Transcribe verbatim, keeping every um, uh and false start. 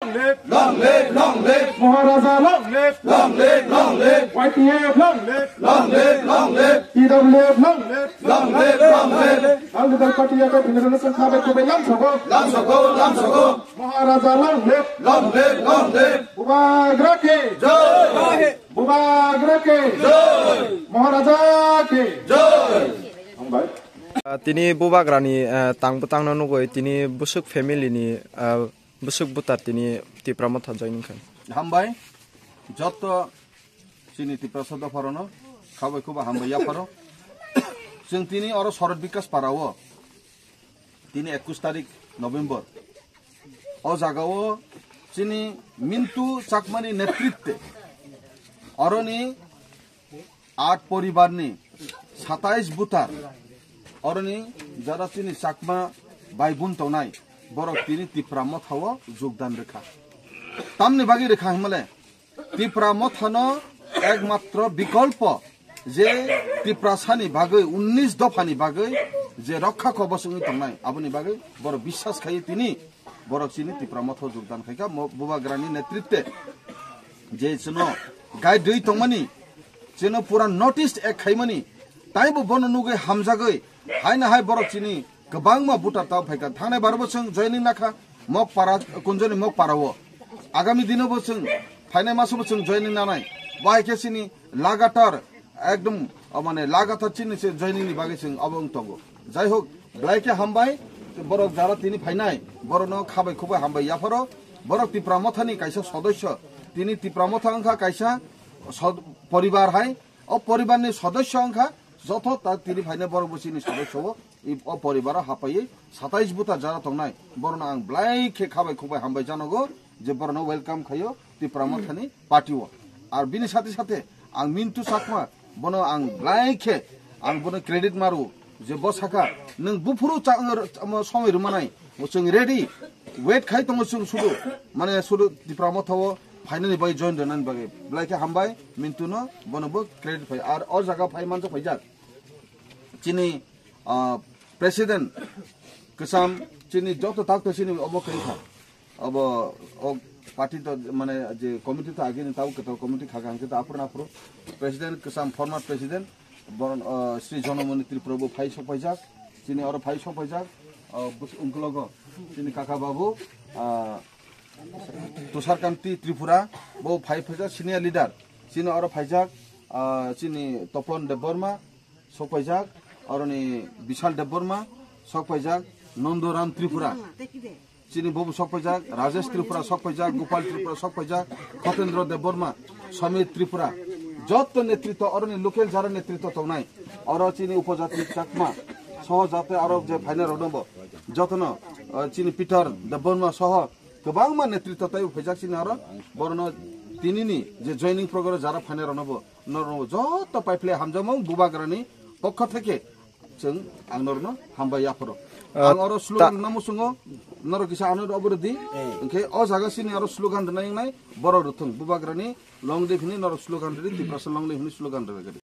Long live, long live. Maharaja long live. Long live, long live. Y T F long live. Long live, long live. T W F long live. Long live, long live. Ang lidar party ya ka bini rana sangkha bai kubai lam sabo. Lam sabo, lam sabo. Maharaja long live. Long live, long live. Bubagra ki jai. Bubagra ki jai. Maharaja ki jai. Hambai. Ah, tini bubagrani, ah, tang bwtangno nugwi tini bwswk family ni, ah, bwswk butar tini Tipra Motha joining khai. Hambai, jotto chini Tiprasa dopharano khabai khuba hambai yapharo. Chwng tini oro Sorot Bikas Parao, tini ekush tarik November. O jagao chini Mintu Chakmani netritwe oroni At poribarni satais butar, oroni jara chini Chakma bai bun tongnai, borok tini Tipra Mothao jogdan rwkha. Tamni bagwi rwkha himale, Tipra Mothano ekmatro bikolpo je Tiprasani bagwi, unnish dophani bagwi je rokha kobos wngwi tongnai, aboni bagwi borok biswas khaiwi tini borok chini Tipra Motha jogdan khaikha, mo-, Bubagrani netritwe je chwngno guide rwi tongmani, chwngno pura notice ek khaimani, taibo bono nugwi hamjagwi, haino hai borok chini kwbangma butar tao phaikha. Thangnai barbo chwng joining nakha Mokpara, Kunjoni Mokpara o. Agami dino bo chwng, phainai maso bo chwng joining nanai. Bo hai khe chini lagatar ekdom, o, mane, lagatar chini se joining ni bagwi chwng obo wng tongo. Jai hok, belai khe hambai, borok jara tini phainai, borokno khabai khubai hambai yapharo, borok Tipra Mothani kaisa sodosyo, tini Tipra Motha wngkha kaisa sod-, poribar hai, o poribarni sodosyo wngkha, joto ta tini phainai borok bo chini sodosyo o, i, o poribaro hapaiwi satais buta jara tongnai, borokno ang belai khe khabai khubai hambai janogo, je borokno welcome khaio Tipra Mothani party o. Ar bini sathe sathe ang Mintu Chakma, bono ang belai khe, ang bono credit maru, je bo saka, "Nwng buphuru cha-, omo somoi rwmanai, bo chwng ready, wait khai tongo chwng sudu, mane sudu Tipra Motha o phainani bagwi, join rwnani bagwi." Belai khe hambai Mintu no, bono bo credit phai. Ar o jaga phai manjak phaijak chini, ah, president kwcham, chini joto takto chini obo khe kha. Abo o party to, mane, je committee to agini tabo kwtal committee kha, hwnkhe to aphuru aphuru president kwcham, former president, boron, ah, Sri Jonamoni Tripura bo phai sok paijak, chini oro phai sok paijak, ah, bus-, ungkologo chini kaka babu, ah, Tushar Kanti Tripura bo phai phaijak, senior leader, chini oro phaijak, ah, chini Topon Debbarma, sok paijak, aroni Bishal Debbarma, sok paijak, Nandoram Tripura, chini bobo sok paijak, Rajesh Tripura sok paijak, Gopal Tripura sok paijak, Khatendra Debbarma, Samir Tripura, joto netritwa, aroni local jara netritwa tongnai, aro chini upojati Chakma, soho jate aro je phainai rok dongbo, jotono, eh, chini Peter Debbarma soho kwbangma netritwa taibo phaijak chini aro, borokno tinini je joining program jara phainai rokno bo, norokno joto paiphlai hamjakmung Bubagrani pokho theke chwng ang norokno hambai yapharo. Ah, ang oro ta- slogan no muchungo, norok kisa ano obo rwdi, hwnkhe o jaga chini aro slogan rwnai wngnai borok rwthwng, Bubagrani long live hwnwi norok slogan rwdi, Tiprasa long live hwnwi slogan rwdi.